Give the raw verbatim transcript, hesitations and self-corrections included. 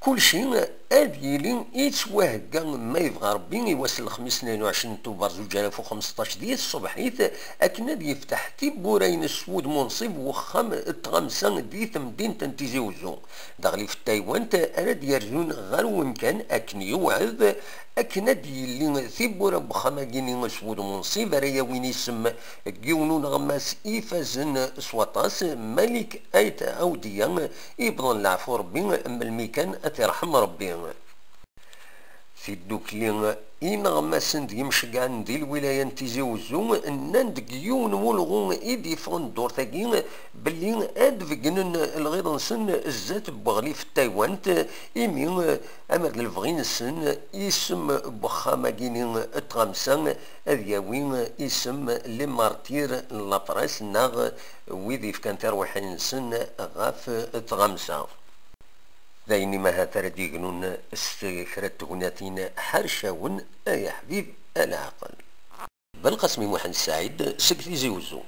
Kulci ad yili yettwahegga ma yebɣa Rebbi i wass n lexmis tnayen u ɛecrin n Tubeṛ zuǧ alaf u xemseṭṭac di tṣebḥit, akken ad yefteḥ tiwwura-ines s wudem unṣib n wexxam n tɣamsa di temdint n Tizi Uzzu. D aɣlif n taywant ara d-yerzun ɣer wemkan akken yewɛed, akken ad d-yelli tiwwura n wexxam-agi-nni s wudem unṣib ara yawin isem n yiwen uneɣmas ifazen s waṭas, Malik Ait Awdiya, yewwḍen leɛfu Rebbi melmi kan ad t-irḥem Rebbi. Tiddukli ineɣmasen d yimceggɛen di lwilaya n Tizi Uzzu nnan deg yiwen n wulɣu i d-yeffɣen ddurt-agi belli ad d-beggnen lɣiḍ-nsen zdat n weɣlif n taywant, imi ama d lebɣi-nsen isem n wexxam-agi-nni n tɣamsa ad yawi isem Les Martyrs n la Presse neɣ wid yefkan tirwiḥin-nsen ɣef tɣamsa. D ayen imahat ara d-yegnun s kra n tegnatin ḥercawen, ay aḥbib a leɛqel. Belqasem i Muḥend Saɛid seg Tizi Uzzu.